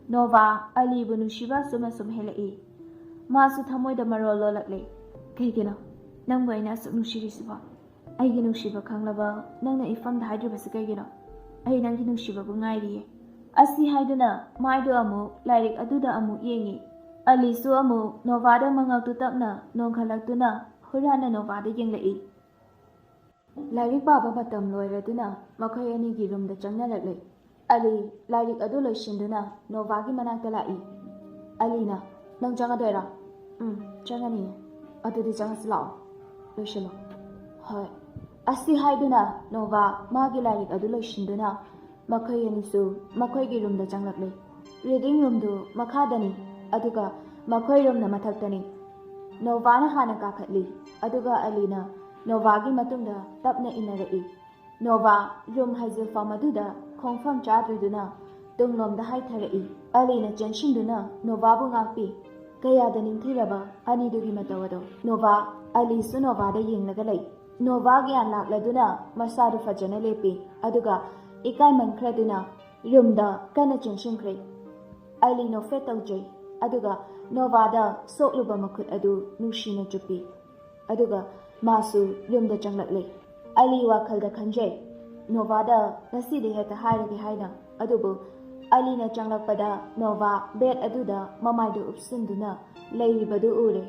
ꯅꯣꯚꯥ ꯑꯂꯤꯕꯨ ꯅꯨꯡꯁꯤꯕ ꯑꯁꯨꯝ ꯑꯁꯨꯝ ꯍꯦꯜꯂꯛꯏ꯫ ꯃꯥꯁꯨ ꯊꯃꯣꯏꯗ ꯃꯔꯣꯜ ꯂꯣꯜꯂꯛꯂꯦ꯫ "ꯀꯩꯒꯤꯅꯣ ꯅꯪꯕꯨ ꯑꯩꯅ ꯑꯁꯨꯛ ꯅꯨꯡꯁꯤꯔꯤꯁꯤꯕꯣ? ꯑꯩꯒꯤ ꯅꯨꯡꯁꯤꯕ ꯈꯪꯂꯕ ꯅꯪꯅ ꯏꯐꯝꯗ ꯍꯥꯏꯗ꯭ꯔꯤꯕꯁꯤ ꯀꯩꯒꯤꯅꯣ? ꯑꯩ ꯅꯪꯒꯤ ꯅꯨꯡꯁꯤꯕꯕꯨ ꯉꯥꯏꯔꯤꯌꯦ꯫" ꯑꯁꯤ ꯍꯥꯏꯗꯨꯅ ꯃꯥꯏꯗꯨ ꯑꯃꯨꯛ ꯂꯥꯏꯔꯤꯛ ꯑꯗꯨꯗ ꯑꯃꯨꯛ ꯌꯦꯡꯏ꯫ ꯑꯂꯤꯁꯨ ꯑꯃꯨꯛ ꯅꯣꯚꯥꯗ ꯃꯉꯛꯇꯨ ꯇꯞꯅ ꯅꯣꯟꯈꯠꯂꯛꯇꯨꯅ ꯍꯨꯔꯥꯟꯅ ꯅꯣꯚꯥꯗ ꯌꯦꯡꯂꯛꯏ꯫ ꯂꯥꯏꯔꯤꯛ ꯄꯥꯕ ꯃꯇꯝ ꯂꯣꯏꯔꯗꯨꯅ ꯃꯈꯣꯏ ꯑꯅꯤꯒꯤ ꯔꯨꯝꯗ ꯆꯪꯅꯔꯛꯂꯦ꯫ ꯑꯂꯤ ꯂꯥꯏꯔꯤꯛ ꯑꯗꯨ ꯂꯣꯏꯁꯤꯟꯗꯨꯅ ꯅꯣꯚꯥꯒꯤ ꯃꯅꯥꯛꯇ ꯂꯥꯛꯏ꯫ ꯑꯂꯤꯅ, "ꯅꯪ ꯆꯪꯒꯗꯣꯏꯔꯥ?" "ꯎꯝ, ꯆꯪꯒꯅꯤꯌꯦ꯫" "ꯑꯗꯨꯗꯤ ꯆꯪꯉꯁꯤ ꯂꯥꯛꯑꯣ꯫ ꯂꯣꯏꯁꯤꯜꯂꯣ꯫" "ꯍꯣꯏ꯫" ꯑꯁꯤ ꯍꯥꯏꯗꯨꯅ ꯅꯣꯚꯥ ꯃꯥꯒꯤ ꯂꯥꯏꯔꯤꯛ ꯑꯗꯨ ꯂꯣꯏꯁꯤꯟꯗꯨꯅ ꯃꯈꯣꯏ ꯑꯅꯤꯁꯨ ꯃꯈꯣꯏꯒꯤ ꯔꯨꯝꯗ ꯆꯪꯂꯛꯂꯦ꯫ ꯔꯤꯗꯤꯡ ꯔꯨꯝꯗꯨ ꯃꯈꯥꯗꯅꯤ, ꯑꯗꯨꯒ ꯃꯈꯣꯏ ꯔꯨꯝꯅ ꯃꯊꯛꯇꯅꯤ꯫ ꯅꯣꯚꯥꯅ ꯍꯥꯟꯅ ꯀꯥꯈꯠꯂꯤ, ꯑꯗꯨꯒ ꯑꯂꯤꯅ ꯅꯣꯚꯥꯒꯤ ꯃꯇꯨꯡꯗ ꯇꯞꯅ ꯏꯟꯅꯔꯛꯏ꯫ ꯅꯣꯚꯥ ꯔꯨꯝ ꯍꯥꯏꯖꯤꯜꯐꯝ ꯑꯗꯨꯗ ꯈꯣꯡꯐꯝ ꯆꯥꯗ꯭ꯔꯗꯨꯅ ꯇꯨꯡꯂꯣꯝꯗ ꯍꯥꯏꯊꯔꯛꯏ꯫ ꯑꯂꯤꯅ ꯆꯦꯟꯁꯤꯟꯗꯨꯅ ꯅꯣꯚꯥꯕꯨ ꯉꯥꯛꯄꯤ꯫ ꯀꯌꯥꯗ ꯅꯤꯡꯊꯤꯔꯕ ꯑꯅꯤꯗꯨꯒꯤ ꯃꯇꯧ ꯑꯗꯣ! ꯅꯣꯚꯥ, ꯑꯂꯤꯁꯨ ꯅꯣꯚꯥꯗ ꯌꯦꯡꯂꯒ ꯂꯩ꯫ ꯅꯣꯚꯥ ꯒ꯭ꯌꯥꯟ ꯂꯥꯛꯂꯗꯨꯅ ꯃꯁꯥꯗꯨ ꯐꯖꯅ ꯂꯦꯞꯄꯤ, ꯑꯗꯨꯒ ꯏꯀꯥꯏꯃꯟꯈ꯭ꯔꯗꯨꯅ ꯔꯨꯝꯗ ꯀꯟꯅ ꯆꯪꯁꯤꯟꯈ꯭ꯔꯦ꯫ ꯑꯂꯤ ꯅꯣꯐꯦꯠ ꯇꯧꯖꯩ, ꯑꯗꯨꯒ ꯅꯣꯚꯥꯗ ꯁꯣꯛꯂꯨꯕ ꯃꯈꯨꯠ ꯑꯗꯨ ꯅꯨꯡꯁꯤꯅ ꯆꯨꯞꯄꯤ꯫ ꯑꯗꯨꯒ ꯃꯥꯁꯨ ꯌꯨꯝꯗ ꯆꯪꯂꯛꯂꯦ꯫ ꯑꯂꯤ ꯋꯥꯈꯜꯗ ꯈꯟꯖꯩ, ꯅꯣꯚꯥꯗ ꯉꯁꯤꯗꯤ ꯍꯦꯛꯇ ꯍꯥꯏꯔꯒꯦ ꯍꯥꯏꯅ꯫ ꯑꯗꯨꯕꯨ ꯑꯂꯤꯅ ꯆꯪꯂꯛꯄꯗ ꯅꯣꯚꯥ ꯕꯦꯗ ꯑꯗꯨꯗ ꯃꯃꯥꯏꯗꯨ ꯎꯞꯁꯤꯟꯗꯨꯅ ꯂꯩꯔꯤꯕꯗꯨ ꯎꯔꯦ꯫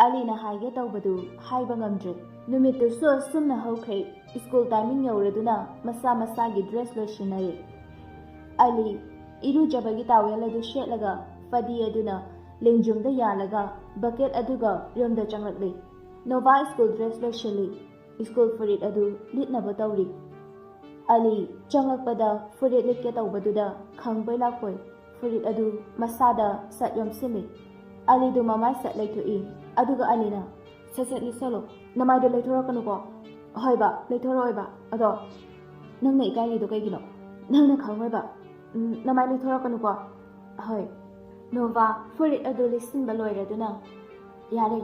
ꯑꯂꯤꯅ ꯍꯥꯏꯒꯦ ꯇꯧꯕꯗꯨ ꯍꯥꯏꯕ ꯉꯝꯗ꯭ꯔꯦ꯫ ꯅꯨꯃꯤꯠꯇꯨꯁꯨ ꯑꯁꯨꯝꯅ ꯍꯧꯈ꯭ꯔꯦ꯫ ꯁ꯭ꯀꯨꯜ ꯇꯥꯏꯃꯤꯡ ꯌꯧꯔꯗꯨꯅ ꯃꯁꯥ ꯃꯁꯥꯒꯤ ꯗ꯭ꯔꯦꯁ ꯂꯣꯏꯁꯤꯟꯅꯔꯦ꯫ ꯑꯂꯤ ꯏꯔꯨꯖꯕꯒꯤ ꯇꯥꯋꯦꯜ ꯑꯗꯨ ꯁꯦꯠꯂꯒ ꯐꯗꯤ ꯑꯗꯨꯅ ꯂꯦꯡꯖꯨꯝꯗ ꯌꯥꯜꯂꯒ ꯕꯀꯦꯠ ꯑꯗꯨꯒ ꯔꯨꯝꯗ ꯆꯪꯂꯛꯂꯦ꯫ ꯅꯣꯚꯥ ꯁ꯭ꯀꯨꯜ ꯗ꯭ꯔꯦꯁ ꯂꯣꯏꯁꯤꯜꯂꯤ꯫ ꯁ꯭ꯀꯨꯜ ꯐꯨꯔꯤꯠ ꯑꯗꯨ ꯂꯤꯠꯅꯕ ꯇꯧꯔꯤ꯫ ꯑꯂꯤ ꯆꯪꯂꯛꯄꯗ ꯐꯨꯔꯤꯠ ꯂꯤꯠꯀꯦ ꯇꯧꯕꯗꯨꯗ ꯈꯪꯕꯣꯏ ꯂꯥꯛꯄꯣꯏ ꯐꯨꯔꯤꯠ ꯑꯗꯨ ꯃꯁꯥꯗ ꯁꯠ ꯌꯣꯝꯁꯤꯜꯂꯤ꯫ ꯑꯂꯤꯗꯨ ꯃꯃꯥꯏ ꯁꯠ ꯂꯩꯊꯣꯛꯏ꯫ ꯑꯗꯨꯒ ꯑꯂꯤꯅ, "ꯁꯠ ꯁꯠ ꯂꯤꯠꯁꯜꯂꯣ꯫ ꯅꯃꯥꯏꯗꯣ ꯂꯩꯊꯣꯔꯛꯀꯅꯨꯀꯣ꯫" "ꯍꯣꯏꯕ, ꯂꯩꯊꯣꯔꯛꯑꯣꯏꯕ꯫ ꯑꯗꯣ ꯅꯪꯅ ꯏꯀꯥꯏꯔꯤꯗꯣ ꯀꯩꯒꯤꯅꯣ? ꯅꯪꯅ ꯈꯪꯉꯣꯏꯕ꯫ ꯎꯝ, ꯅꯃꯥꯏ ꯂꯩꯊꯣꯔꯛꯀꯅꯨꯀꯣ꯫" "ꯍꯣꯏ꯫" ꯅꯣꯚꯥ ꯐꯨꯔꯤꯠ ꯑꯗꯨ ꯂꯤꯠꯁꯤꯟꯕ ꯂꯣꯏꯔꯗꯨꯅ, "ꯌꯥꯔꯦ꯫"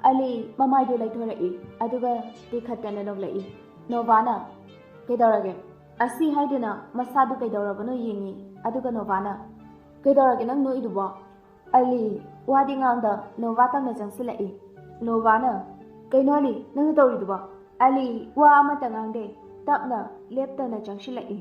ꯑꯂꯤ ꯃꯃꯥꯏꯗꯨ ꯂꯩꯊꯣꯔꯛꯏ, ꯑꯗꯨꯒ ꯇꯤꯈꯠꯇꯅ ꯅꯣꯛꯂꯛꯏ꯫ ꯅꯣꯚꯥꯅ, "ꯀꯩꯗꯧꯔꯒꯦ?" ꯑꯁꯤ ꯍꯥꯏꯗꯨꯅ ꯃꯁꯥꯗꯨ ꯀꯩꯗꯧꯔꯕꯅꯣ ꯌꯦꯡꯉꯤ꯫ ꯑꯗꯨꯒ ꯅꯣꯚꯥꯅ, "ꯀꯩꯗꯧꯔꯒꯦ ꯅꯪ ꯅꯣꯛꯏꯗꯨꯕꯣ?" ꯑꯂꯤ ꯋꯥꯗꯤ ꯉꯥꯡꯗ ꯅꯣꯚꯥ ꯇꯞꯅ ꯆꯪꯁꯤꯜꯂꯛꯏ꯫ ꯅꯣꯚꯥꯅ, "ꯀꯩꯅꯣ ꯑꯂꯤ, ꯅꯪꯅ ꯇꯧꯔꯤꯗꯨꯕꯣ?" ꯑꯂꯤ ꯋꯥ ꯑꯃꯠꯇ ꯉꯥꯡꯗꯦ, ꯇꯞꯅ ꯂꯦꯞꯇꯅ ꯆꯪꯁꯤꯜꯂꯛꯏ꯫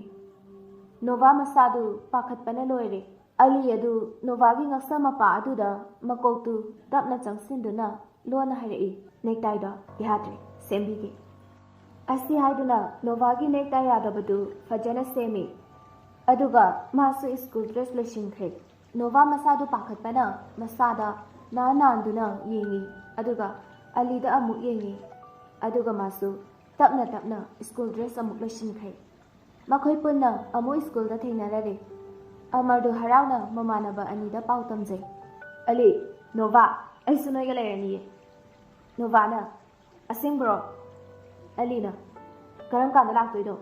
ꯅꯣꯚꯥ ꯃꯁꯥꯗꯨ ꯄꯥꯈꯠꯄꯅ ꯂꯣꯏꯔꯦ꯫ ꯑꯂꯤ ꯑꯗꯨ ꯅꯣꯚꯥꯒꯤ ꯉꯛꯁꯝ ꯃꯄꯥ ꯑꯗꯨꯗ ꯃꯀꯣꯛꯇꯨ ꯇꯞꯅ ꯆꯪꯁꯤꯟꯗꯨꯅ ꯂꯣꯟꯅ ꯍꯥꯏꯔꯛꯏ, "ꯅꯦꯛꯇꯥꯏꯗꯣ ꯌꯥꯗ꯭ꯔꯦ, ꯁꯦꯝꯕꯤꯒꯦ꯫" ꯑꯁꯤ ꯍꯥꯏꯗꯨꯅ ꯅꯣꯚꯥꯒꯤ ꯅꯦꯛꯇꯥꯏ ꯌꯥꯗꯕꯗꯨ ꯐꯖꯅ ꯁꯦꯝꯃꯤ꯫ ꯑꯗꯨꯒ ꯃꯥꯁꯨ ꯁ꯭ꯀꯨꯜ ꯗ꯭ꯔꯦꯁ ꯂꯣꯏꯁꯤꯟꯈ꯭ꯔꯦ꯫ ꯅꯣꯚꯥ ꯃꯁꯥꯗꯨ ꯄꯥꯈꯠꯄꯅ ꯃꯁꯥꯗ ꯅꯥꯟ ꯅꯥꯟꯗꯨꯅ ꯌꯦꯡꯉꯤ, ꯑꯗꯨꯒ ꯑꯂꯤꯗ ꯑꯃꯨꯛ ꯌꯦꯡꯉꯤ, ꯑꯗꯨꯒ ꯃꯥꯁꯨ ꯇꯞꯅ ꯇꯞꯅ ꯁ꯭ꯀꯨꯜ ꯗ꯭ꯔꯦꯁ ꯑꯃꯨꯛ ꯂꯣꯏꯁꯤꯟꯈ꯭ꯔꯦ꯫ ꯃꯈꯣꯏ ꯄꯨꯟꯅ ꯑꯃꯨꯛ ꯁ꯭ꯀꯨꯜꯗ ꯊꯦꯡꯅꯔꯔꯦ꯫ ꯑꯃꯔꯗꯨ ꯍꯔꯥꯎꯅ ꯃꯃꯥꯟꯅꯕ ꯑꯅꯤꯗ ꯄꯥꯎ ꯇꯝꯖꯩ꯫ "ꯑꯂꯤ, ꯅꯣꯚꯥ, ꯑꯩꯁꯨ ꯅꯣꯏꯒ ꯂꯩꯔꯅꯤꯌꯦ꯫" ꯅꯣꯚꯥꯅ, "ꯑꯁꯦꯡꯕ꯭ꯔꯣ?" ꯑꯂꯤꯅ, "ꯀꯔꯝ ꯀꯥꯟꯗ ꯂꯥꯛꯇꯣꯏꯅꯣ?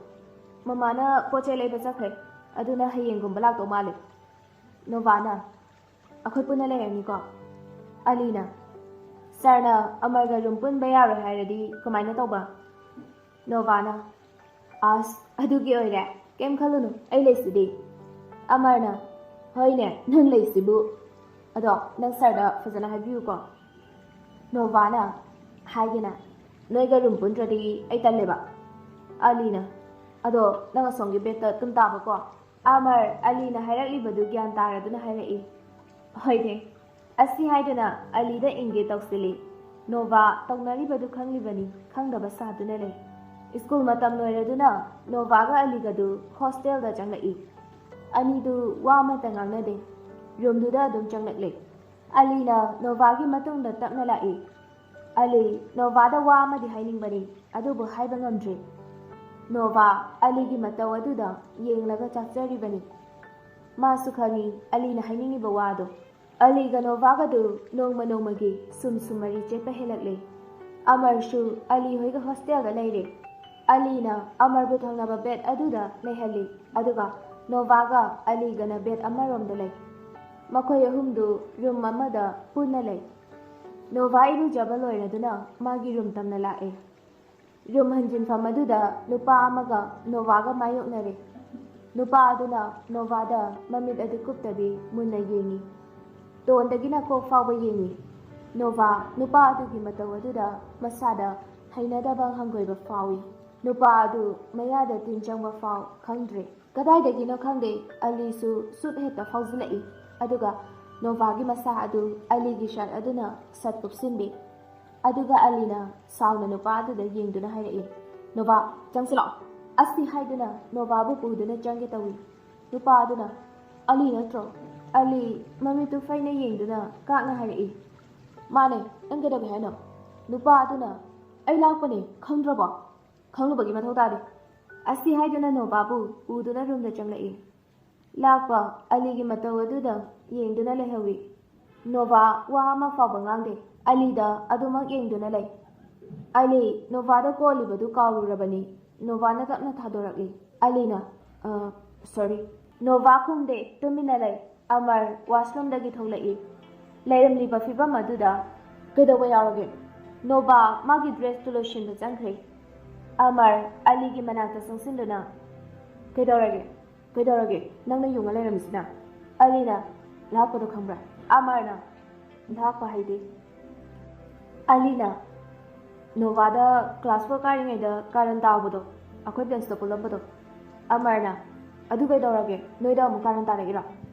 ꯃꯃꯥꯅ ꯄꯣꯠ ꯆꯩ ꯂꯩꯕ ꯆꯠꯈ꯭ꯔꯦ, ꯑꯗꯨꯅ ꯍꯌꯦꯡꯒꯨꯝꯕ ꯂꯥꯛꯇꯧ ꯃꯥꯜꯂꯦ꯫" ꯅꯣꯚꯥꯅ, "ꯑꯩꯈꯣꯏ ꯄꯨꯟꯅ ꯂꯩꯔꯅꯤꯀꯣ?" ꯑꯂꯤꯅ, "ꯁꯥꯔꯅ ꯑꯃꯔꯒ ꯔꯨꯝ ꯄꯨꯟꯕ ꯌꯥꯔꯣꯏ ꯍꯥꯏꯔꯗꯤ ꯀꯃꯥꯏꯅ ꯇꯧꯕ?" ꯅꯣꯚꯥꯅ, "ꯑꯁ, ꯑꯗꯨꯒꯤ ꯑꯣꯏꯔꯦ?" ꯀꯩꯝ ꯈꯜꯂꯨꯅꯨ, ꯑꯩ ꯂꯩꯁꯤꯗꯤ꯫ ꯑꯃꯔꯅ, "ꯍꯣꯏꯅꯦ, ꯅꯪ ꯂꯩꯁꯤꯕꯨ꯫ ꯑꯗꯣ ꯅꯪ ꯁꯥꯔꯗ ꯐꯖꯅ ꯍꯥꯏꯕꯤꯌꯨꯀꯣ꯫ ꯅꯣꯚꯥꯅ ꯍꯥꯏꯒꯦꯅ ꯅꯣꯏꯒ ꯔꯨꯝ ꯄꯨꯟꯗ꯭ꯔꯗꯤ ꯑꯩ ꯇꯜꯂꯦꯕ꯫" ꯑꯂꯤꯅ, "ꯑꯗꯣ ꯅꯪ ꯑꯁꯣꯝꯒꯤ ꯕꯦꯗꯇ ꯇꯨꯝ ꯇꯥꯕꯀꯣ꯫" ꯑꯃꯔ ꯑꯂꯤꯅ ꯍꯥꯏꯔꯛꯂꯤꯕꯗꯨ ꯒ꯭ꯌꯥꯟ ꯇꯥꯔꯗꯨꯅ ꯍꯥꯏꯔꯛꯏ, "ꯍꯣꯏꯅꯦ꯫" ꯑꯁꯤ ꯍꯥꯏꯗꯨꯅ ꯑꯂꯤꯗ ꯏꯪꯒꯦ ꯇꯧꯁꯤꯜꯂꯤ꯫ ꯅꯣꯚꯥ ꯇꯧꯅꯔꯤꯕꯗꯨ ꯈꯪꯂꯤꯕꯅꯤ, ꯈꯪꯗꯕ ꯁꯥꯗꯨꯅ ꯂꯩ꯫ ꯁ꯭ꯀꯨꯜ ꯃꯇꯝ ꯂꯣꯏꯔꯗꯨꯅ ꯅꯣꯚꯥꯒ ꯑꯂꯤꯒꯗꯨ ꯍꯣꯁꯇꯦꯜꯗ ꯆꯪꯂꯛꯏ꯫ ꯑꯅꯤꯗꯨ ꯋꯥ ꯑꯃꯠꯇ ꯉꯥꯡꯅꯗꯦ꯫ ꯔꯨꯝꯗꯨꯗ ꯑꯗꯨꯝ ꯆꯪꯂꯛꯂꯦ꯫ ꯑꯂꯤꯅ ꯅꯣꯚꯥꯒꯤ ꯃꯇꯨꯡꯗ ꯇꯞꯅ ꯂꯥꯛꯏ꯫ ꯑꯂꯤ ꯅꯣꯚꯥꯗ ꯋꯥ ꯑꯃꯗꯤ ꯍꯥꯏꯅꯤꯡꯕꯅꯤ, ꯑꯗꯨꯕꯨ ꯍꯥꯏꯕ ꯉꯝꯗ꯭ꯔꯤ꯫ ꯅꯣꯚꯥ ꯑꯂꯤꯒꯤ ꯃꯇꯧ ꯑꯗꯨꯗ ꯌꯦꯡꯂꯒ ꯆꯥꯛꯆꯔꯤꯕꯅꯤ꯫ ꯃꯥꯁꯨ ꯈꯪꯏ ꯑꯂꯤꯅ ꯍꯥꯏꯅꯤꯡꯉꯤꯕ ꯋꯥꯗꯣ꯫ ꯑꯂꯤꯒ ꯅꯣꯚꯥꯒꯗꯨ ꯅꯣꯡꯃ ꯅꯣꯡꯃꯒꯤ ꯁꯨꯝ ꯁꯨꯝ ꯃꯔꯤ ꯆꯦꯠꯄ ꯍꯦꯜꯂꯛꯂꯦ꯫ ꯑꯃꯔꯁꯨ ꯑꯂꯤ ꯍꯣꯏꯒ ꯍꯣꯁꯇꯦꯜꯗ ꯂꯩꯔꯦ꯫ ꯑꯂꯤꯅ ꯑꯃꯔꯕꯨ ꯊꯪꯅꯕ ꯕꯦꯗ ꯑꯗꯨꯗ ꯂꯩꯍꯜꯂꯤ, ꯑꯗꯨꯒ ꯅꯣꯚꯥꯒ ꯑꯂꯤꯒꯅ ꯕꯦꯗ ꯑꯃꯔꯣꯝꯗ ꯂꯩ꯫ ꯃꯈꯣꯏ ꯑꯍꯨꯝꯗꯨ ꯔꯨꯝ ꯑꯃꯗ ꯄꯨꯟꯅ ꯂꯩ꯫ ꯅꯣꯚꯥ ꯏꯔꯨꯖꯕ ꯂꯣꯏꯔꯗꯨꯅ ꯃꯥꯒꯤ ꯔꯨꯝ ꯇꯝꯅ ꯂꯥꯛꯑꯦ꯫ ꯔꯨꯝ ꯍꯟꯖꯤꯟꯐꯝ ꯑꯗꯨꯗ ꯅꯨꯄꯥ ꯑꯃꯒ ꯅꯣꯚꯥꯒ ꯃꯥꯌꯣꯛꯅꯔꯦ꯫ ꯅꯨꯄꯥ ꯑꯗꯨꯅ ꯅꯣꯚꯥꯗ ꯃꯃꯤꯠ ꯑꯗꯨ ꯀꯨꯞꯇꯕꯤ ꯃꯨꯟꯅ ꯌꯦꯡꯏ꯫ ꯇꯣꯟꯗꯒꯤꯅ ꯀꯣꯛ ꯐꯥꯎꯕ ꯌꯦꯡꯏ꯫ ꯅꯣꯚꯥ ꯅꯨꯄꯥ ꯑꯗꯨꯒꯤ ꯃꯇꯧ ꯑꯗꯨꯗ ꯃꯁꯥꯗ ꯍꯩꯅꯗꯕ ꯍꯪꯒꯣꯏꯕ ꯐꯥꯎꯏ꯫ ꯅꯨꯄꯥ ꯑꯗꯨ ꯃꯌꯥꯗ ꯇꯤꯟ ꯆꯪꯕ ꯐꯥꯎ ꯈꯪꯗ꯭ꯔꯦ꯫ ꯀꯗꯥꯏꯗꯒꯤꯅꯣ ꯈꯪꯗꯦ, ꯑꯂꯤꯁꯨ ꯁꯨꯠ ꯍꯦꯛꯇ ꯐꯥꯎꯖꯤꯜꯂꯛꯏ꯫ ꯑꯗꯨꯒ ꯅꯣꯚꯥꯒꯤ ꯃꯁꯥ ꯑꯗꯨ ꯑꯂꯤꯒꯤ ꯁꯔꯠ ꯑꯗꯨꯅ ꯁꯠ ꯀꯨꯞꯁꯤꯟꯕꯤ꯫ ꯑꯗꯨꯒ ꯑꯂꯤꯅ ꯁꯥꯎꯅ ꯅꯨꯄꯥ ꯑꯗꯨꯗ ꯌꯦꯡꯗꯨꯅ ꯍꯥꯏꯔꯛꯏ, "ꯅꯣꯚꯥ, ꯆꯪꯁꯤꯜꯂꯛꯑꯣ!" ꯑꯁꯤ ꯍꯥꯏꯗꯨꯅ ꯅꯣꯚꯥꯕꯨ ꯄꯨꯗꯨꯅ ꯆꯪꯒꯦ ꯇꯧꯏ꯫ ꯅꯨꯄꯥ ꯑꯗꯨꯅ, "ꯑꯂꯤ ꯅꯠꯇ꯭ꯔꯣ?" ꯑꯂꯤ ꯃꯃꯤꯠꯇꯨ ꯐꯩꯅ ꯌꯦꯡꯗꯨꯅ ꯀꯥꯛꯅ ꯍꯥꯏꯔꯛꯏ, "ꯃꯥꯅꯦ, ꯅꯪ ꯀꯩꯗꯧꯒꯦ ꯍꯥꯏꯅꯣ?" ꯅꯨꯄꯥ ꯑꯗꯨꯅ, "ꯑꯩ ꯂꯥꯛꯄꯅꯦ, ꯈꯪꯗ꯭ꯔꯕꯣ?" "ꯈꯪꯂꯨꯕꯒꯤ ꯃꯊꯧ ꯇꯥꯗꯦ꯫" ꯑꯁꯤ ꯍꯥꯏꯗꯨꯅ ꯅꯣꯚꯥꯕꯨ ꯄꯨꯗꯨꯅ ꯔꯨꯝꯗ ꯆꯪꯂꯛꯏ꯫ ꯂꯥꯛꯄ ꯑꯂꯤꯒꯤ ꯃꯇꯧ ꯑꯗꯨꯗ ꯌꯦꯡꯗꯨꯅ ꯂꯩꯍꯧꯏ꯫ ꯅꯣꯚꯥ ꯋꯥ ꯑꯃ ꯐꯥꯎꯕ ꯉꯥꯡꯗꯦ꯫ ꯑꯂꯤꯗ ꯑꯗꯨꯃꯛ ꯌꯦꯡꯗꯨꯅ ꯂꯩ꯫ ꯑꯂꯤ ꯅꯣꯚꯥꯗ ꯀꯣꯜꯂꯤꯕꯗꯨ ꯀꯥꯎꯔꯨꯔꯕꯅꯤ꯫ ꯅꯣꯚꯥꯅ ꯇꯞꯅ ꯊꯥꯗꯣꯔꯛꯂꯤ꯫ ꯑꯂꯤꯅ, "ꯑ, ꯁꯣꯔꯤ꯫" ꯅꯣꯚꯥ ꯈꯨꯝꯗꯦ, ꯇꯨꯃꯤꯟꯅ ꯂꯩ꯫ ꯑꯃꯔ ꯋꯥꯁꯔꯨꯝꯗꯒꯤ ꯊꯣꯛꯂꯛꯏ꯫ ꯂꯩꯔꯝꯂꯤꯕ ꯐꯤꯕꯝ ꯑꯗꯨꯗ, "ꯀꯩꯗꯧꯕ ꯌꯥꯎꯔꯒꯦ?" ꯅꯣꯚꯥ ꯃꯥꯒꯤ ꯗ꯭ꯔꯦꯁꯇꯨ ꯂꯣꯏꯁꯤꯟꯕ ꯆꯪꯈ꯭ꯔꯦ꯫ ꯑꯃꯔ ꯑꯂꯤꯒꯤ ꯃꯅꯥꯛꯇ ꯆꯪꯁꯤꯟꯗꯨꯅ, ꯀꯩꯗꯧꯔꯒꯦ? ꯀꯩꯗꯧꯔꯒꯦ? ꯅꯪꯅ ꯌꯨꯡꯉ ꯂꯩꯔꯝꯃꯤꯁꯤꯅ? ꯑꯂꯤꯅ ꯂꯥꯛꯄꯗꯣ ꯈꯪꯕ꯭ꯔꯥ? ꯑꯃꯔꯅ ꯂꯥꯛꯄ ꯍꯥꯏꯗꯤ? ꯑꯂꯤꯅ ꯅꯣꯚꯥꯗ ꯀ꯭ꯂꯥꯁ ꯐꯣꯔ ꯀꯥꯔꯤꯉꯩꯗ ꯀꯥꯔꯟ ꯇꯥꯕꯗꯣ, ꯑꯩꯈꯣꯏ ꯕꯦꯟꯁꯇ ꯄꯨꯜꯂꯝꯕꯗꯣ꯫ ꯑꯃꯔꯅ, ꯑꯗꯨ ꯀꯩꯗꯧꯔꯒꯦ? ꯅꯣꯏꯗ ꯑꯃꯨꯛ ꯀꯥꯔꯟ ꯇꯥꯔꯛꯏꯔꯣ?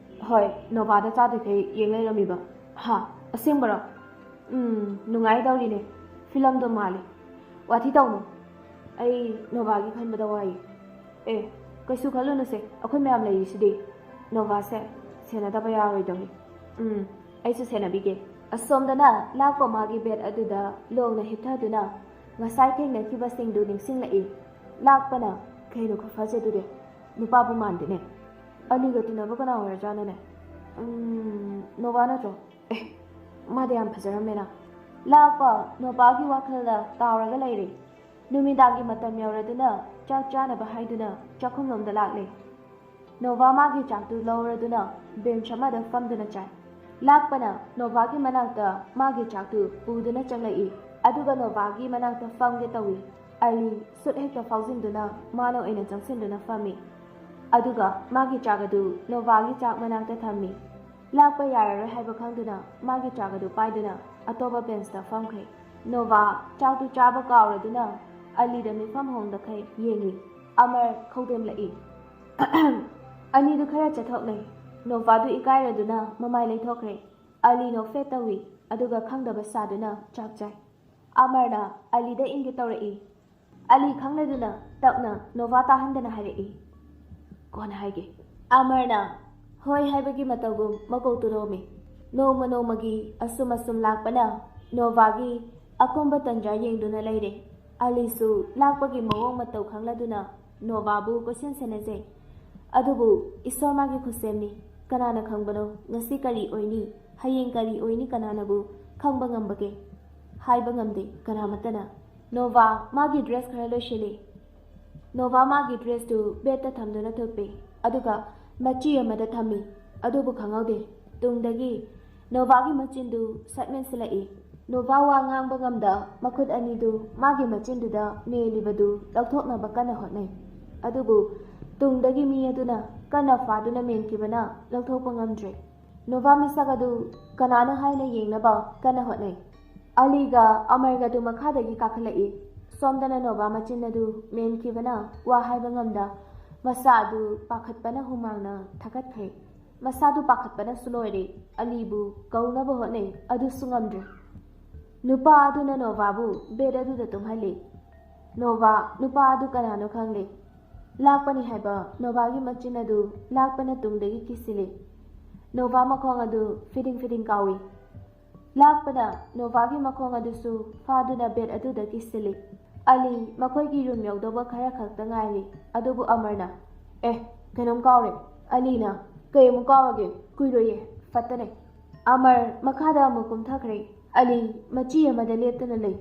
ꯍꯣꯏ, ꯅꯣꯚꯥꯗ ꯆꯥꯗ꯭ꯔꯤꯈꯩ ꯌꯦꯡ ꯂꯩꯔꯝꯃꯤꯕ꯫ ꯍꯥ? ꯑꯁꯦꯡꯕꯔꯣ? ꯎꯝ, ꯅꯨꯡꯉꯥꯏꯗꯧꯔꯤꯅꯦ꯫ ꯐꯤꯂꯝꯗꯣ ꯃꯥꯜꯂꯤ꯫ ꯋꯥꯊꯤ ꯇꯧꯅꯨ꯫ ꯑꯩ ꯅꯣꯚꯥꯒꯤ ꯈꯟꯕꯗ ꯋꯥꯏꯌꯦ꯫ ꯑꯦ, ꯀꯩꯁꯨ ꯈꯜꯂꯨꯅꯨꯁꯦ, ꯑꯩꯈꯣꯏ ꯃꯌꯥꯝ ꯂꯩꯔꯤꯁꯤꯗꯤ꯫ ꯅꯣꯚꯥꯁꯦ ꯁꯦꯟꯅꯗꯕ ꯌꯥꯔꯣꯏꯗꯧꯔꯤ꯫ ꯎꯝ, ꯑꯩꯁꯨ ꯁꯦꯟꯅꯕꯤꯒꯦ꯫ ꯑꯁꯣꯝꯗꯅ ꯂꯥꯛꯄ ꯃꯥꯒꯤ ꯕꯦꯗ ꯑꯗꯨꯗ ꯂꯣꯡꯅ ꯍꯤꯞꯊꯗꯨꯅ ꯉꯁꯥꯏ ꯊꯦꯡꯅꯈꯤꯕꯁꯤꯡꯗꯨ ꯅꯤꯡꯁꯤꯡꯂꯛꯏ꯫ ꯂꯥꯛꯄꯅ, "ꯀꯩꯅꯣ ꯈꯨꯐꯖꯗꯨꯗꯤ? ꯅꯨꯄꯥꯕꯨ ꯃꯥꯟꯗꯦꯅꯦ꯫ ꯑꯅꯤꯒ ꯇꯤꯟꯅꯕ ꯀꯅꯥ ꯑꯣꯏꯔꯖꯥꯠꯅꯣꯅꯦ? ꯎꯝ, ꯅꯣꯚꯥ ꯅꯠꯇ꯭ꯔꯣ? ꯑꯦ, ꯃꯥꯗꯤ ꯌꯥꯝ ꯐꯖꯔꯝꯃꯦꯅ꯫" ꯂꯥꯛꯄ ꯅꯣꯚꯥꯒꯤ ꯋꯥꯈꯜꯗ ꯇꯥꯎꯔꯒ ꯂꯩꯔꯦ꯫ ꯅꯨꯃꯤꯗꯥꯡꯒꯤ ꯃꯇꯝ ꯌꯧꯔꯗꯨꯅ ꯆꯥꯛ ꯆꯥꯅꯕ ꯍꯥꯏꯗꯨꯅ ꯆꯥꯛꯈꯨꯝꯂꯣꯝꯗ ꯂꯥꯛꯂꯦ꯫ ꯅꯣꯚꯥ ꯃꯥꯒꯤ ꯆꯥꯛꯇꯨ ꯂꯧꯔꯗꯨꯅ ꯕꯦꯟꯆ ꯑꯃꯗ ꯐꯝꯗꯨꯅ ꯆꯥꯏ꯫ ꯂꯥꯛꯄꯅ ꯅꯣꯚꯥꯒꯤ ꯃꯅꯥꯛꯇ ꯃꯥꯒꯤ ꯆꯥꯛꯇꯨ ꯄꯨꯗꯨꯅ ꯆꯪꯂꯛꯏ꯫ ꯑꯗꯨꯒ ꯅꯣꯚꯥꯒꯤ ꯃꯅꯥꯛꯇ ꯐꯝꯒꯦ ꯇꯧꯏ꯫ ꯑꯂꯤ ꯁꯨꯠ ꯍꯦꯛꯇ ꯐꯥꯎꯖꯤꯟꯗꯨꯅ ꯃꯥꯅ ꯑꯣꯏꯅ ꯆꯪꯁꯤꯟꯗꯨꯅ ꯐꯝꯃꯤ꯫ ꯑꯗꯨꯒ ꯃꯥꯒꯤ ꯆꯥꯛ ꯑꯗꯨ ꯅꯣꯚꯥꯒꯤ ꯆꯥꯛ ꯃꯅꯥꯛꯇ ꯊꯝꯃꯤ꯫ ꯂꯥꯛꯄ ꯌꯥꯔꯔꯣꯏ ꯍꯥꯏꯕ ꯈꯪꯗꯨꯅ ꯃꯥꯒꯤ ꯆꯥꯛ ꯑꯗꯨ ꯄꯥꯏꯗꯨꯅ ꯑꯇꯣꯞꯄ ꯕꯦꯟꯆꯇ ꯐꯝꯈ꯭ꯔꯦ꯫ ꯅꯣꯚꯥ ꯆꯥꯛꯇꯨ ꯆꯥꯕ ꯀꯥꯎꯔꯗꯨꯅ ꯑꯂꯤꯗ ꯃꯤꯠꯐꯝ ꯍꯣꯡꯗꯈꯩ ꯌꯦꯡꯏ꯫ ꯑꯃꯔ ꯈꯧꯗꯦꯝꯂꯛꯏ꯫ ꯑꯅꯤꯗꯨ ꯈꯔ ꯆꯠꯊꯣꯛꯅꯩ꯫ ꯅꯣꯚꯥꯗꯨ ꯏꯀꯥꯏꯔꯗꯨꯅ ꯃꯃꯥꯏ ꯂꯩꯊꯣꯛꯈ꯭ꯔꯦ꯫ ꯑꯂꯤ ꯅꯣꯛꯐꯦꯠ ꯇꯧꯏ, ꯑꯗꯨꯒ ꯈꯪꯗꯕ ꯁꯥꯗꯨꯅ ꯆꯥꯛ ꯆꯥꯏ꯫ ꯑꯃꯔꯅ ꯑꯂꯤꯗ ꯏꯟꯒꯦ ꯇꯧꯔꯛꯏ꯫ ꯑꯂꯤ ꯈꯪꯂꯗꯨꯅ ꯇꯞꯅ ꯅꯣꯚꯥ ꯇꯥꯍꯟꯗꯅ ꯍꯥꯏꯔꯛꯏ, "ꯀꯣꯟꯅ ꯍꯥꯏꯒꯦ꯫" ꯑꯃꯔꯅ ꯍꯣꯏ ꯍꯥꯏꯕꯒꯤ ꯃꯇꯧꯒꯨꯝ ꯃꯀꯣꯛꯇꯨ ꯅꯣꯝꯃꯤ꯫ ꯅꯣꯡꯃ ꯅꯣꯡꯃꯒꯤ ꯑꯁꯨꯝ ꯑꯁꯨꯝ ꯂꯥꯛꯄꯅ ꯅꯣꯚꯥꯒꯤ ꯑꯀꯣꯝꯕ ꯇꯟꯖꯥ ꯌꯦꯡꯗꯨꯅ ꯂꯩꯔꯦ꯫ ꯑꯂꯤꯁꯨ ꯂꯥꯛꯄꯒꯤ ꯃꯑꯣꯡ ꯃꯇꯧ ꯈꯪꯂꯗꯨꯅ ꯅꯣꯚꯥꯕꯨ ꯀꯣꯏꯁꯦꯟ ꯁꯦꯟꯅꯖꯩ꯫ ꯑꯗꯨꯕꯨ ꯏꯁꯣꯔ ꯃꯥꯒꯤ ꯈꯨꯠꯁꯦꯝꯅꯤ꯫ ꯀꯅꯥꯅ ꯈꯪꯕꯅꯣ ꯉꯁꯤ ꯀꯔꯤ ꯑꯣꯏꯅꯤ, ꯍꯌꯦꯡ ꯀꯔꯤ ꯑꯣꯏꯅꯤ, ꯀꯅꯥꯅꯕꯨ ꯈꯪꯕ ꯉꯝꯕꯒꯦ? ꯍꯥꯏꯕ ꯉꯝꯗꯦ ꯀꯅꯥꯃꯠꯇꯅ꯫ ꯅꯣꯚꯥ ꯃꯥꯒꯤ ꯗ꯭ꯔꯦꯁ ꯈꯔ ꯂꯣꯏꯁꯤꯜꯂꯤ꯫ ꯅꯣꯚꯥ ꯃꯥꯒꯤ ꯗ꯭ꯔꯦꯁꯇꯨ ꯕꯦꯗꯇ ꯊꯝꯗꯨꯅ ꯊꯣꯛꯄꯤ꯫ ꯑꯗꯨꯒ ꯃꯆꯤ ꯑꯃꯗ ꯊꯝꯃꯤ꯫ ꯑꯗꯨꯕꯨ ꯈꯪꯍꯧꯗꯦ꯫ ꯇꯨꯡꯗꯒꯤ ꯅꯣꯚꯥꯒꯤ ꯃꯆꯤꯟꯗꯨ ꯁꯠ ꯃꯦꯟꯁꯤꯜꯂꯛꯏ꯫ ꯅꯣꯚꯥ ꯋꯥ ꯉꯥꯡꯕ ꯉꯝꯗ ꯃꯈꯨꯠ ꯑꯅꯤꯗꯨ ꯃꯥꯒꯤ ꯃꯆꯤꯟꯗꯨꯗ ꯃꯦꯜꯂꯤꯕꯗꯨ ꯂꯧꯊꯣꯛꯅꯕ ꯀꯟꯅ ꯍꯣꯠꯅꯩ꯫ ꯑꯗꯨꯕꯨ ꯇꯨꯡꯗꯒꯤ ꯃꯤ ꯑꯗꯨꯅ ꯀꯟꯅ ꯐꯥꯗꯨꯅ ꯃꯦꯟꯈꯤꯕꯅ ꯂꯧꯊꯣꯛꯄ ꯉꯝꯗ꯭ꯔꯦ꯫ ꯅꯣꯚꯥ ꯃꯤꯁꯛ ꯑꯗꯨ ꯀꯅꯥꯅꯣ ꯍꯥꯏꯅ ꯌꯦꯡꯅꯕ ꯀꯟꯅ ꯍꯣꯠꯅꯩ꯫ ꯑꯂꯤꯒ ꯑꯃꯔꯒꯗꯨ ꯃꯈꯥꯗꯒꯤ ꯀꯥꯈꯠꯂꯛꯏ꯫ ꯁꯣꯝꯗꯅ ꯅꯣꯚꯥ ꯃꯆꯤꯟ ꯑꯗꯨ ꯃꯦꯟꯈꯤꯕꯅ ꯋꯥ ꯍꯥꯏꯕ ꯉꯝꯗ ꯃꯁꯥ ꯑꯗꯨ ꯄꯥꯈꯠꯄꯅ ꯍꯨꯃꯥꯡꯅ ꯊꯥꯀꯠꯈ꯭ꯔꯦ꯫ ꯃꯁꯥꯗꯨ ꯄꯥꯈꯠꯄꯅꯁꯨ ꯂꯣꯏꯔꯦ꯫ ꯑꯂꯤꯕꯨ ꯀꯧꯅꯕ ꯍꯣꯠꯅꯩ, ꯑꯗꯨꯁꯨ ꯉꯝꯗ꯭ꯔꯦ꯫ ꯅꯨꯄꯥ ꯑꯗꯨꯅ ꯅꯣꯚꯥꯕꯨ ꯕꯦꯗ ꯑꯗꯨꯗ ꯇꯨꯝꯍꯜꯂꯤ꯫ ꯅꯣꯚꯥ ꯅꯨꯄꯥ ꯑꯗꯨ ꯀꯅꯥꯅꯣ ꯈꯪꯂꯦ꯫ ꯂꯥꯛꯄꯅꯤ ꯍꯥꯏꯕ ꯅꯣꯚꯥꯒꯤ ꯃꯆꯤꯟ ꯑꯗꯨ ꯂꯥꯛꯄꯅ ꯇꯨꯡꯗꯒꯤ ꯀꯤꯁꯤꯜꯂꯤ꯫ ꯅꯣꯚꯥ ꯃꯈꯣꯡ ꯑꯗꯨ ꯐꯤꯗꯤꯡ ꯐꯤꯗꯤꯡ ꯀꯥꯎꯏ꯫ ꯂꯥꯛꯄꯅ ꯅꯣꯚꯥꯒꯤ ꯃꯈꯣꯡ ꯑꯗꯨꯁꯨ ꯐꯥꯗꯨꯅ ꯕꯦꯗ ꯑꯗꯨꯗ ꯀꯤꯁꯤꯜꯂꯤ꯫ ꯑꯂꯤ ꯃꯈꯣꯏꯒꯤ ꯔꯨꯝ ꯌꯧꯗꯧꯕ ꯈꯔ ꯈꯛꯇ ꯉꯥꯏꯔꯤ꯫ ꯑꯗꯨꯕꯨ ꯑꯃꯔꯅ, "ꯑꯦ, ꯀꯩꯅꯣꯝ ꯀꯥꯎꯔꯦ꯫ ꯑꯂꯤꯅ, ꯀꯩ ꯑꯃꯨꯛ ꯀꯥꯎꯔꯒꯦ? ꯀꯨꯏꯔꯣꯏꯌꯦ, ꯐꯠꯇꯅꯦ꯫" ꯑꯃꯔ ꯃꯈꯥꯗ ꯑꯃꯨꯛ ꯀꯨꯝꯊꯈ꯭ꯔꯦ꯫ ꯑꯂꯤ ꯃꯆꯤ ꯑꯃꯗ ꯂꯦꯞꯇꯨꯅ ꯂꯩ꯫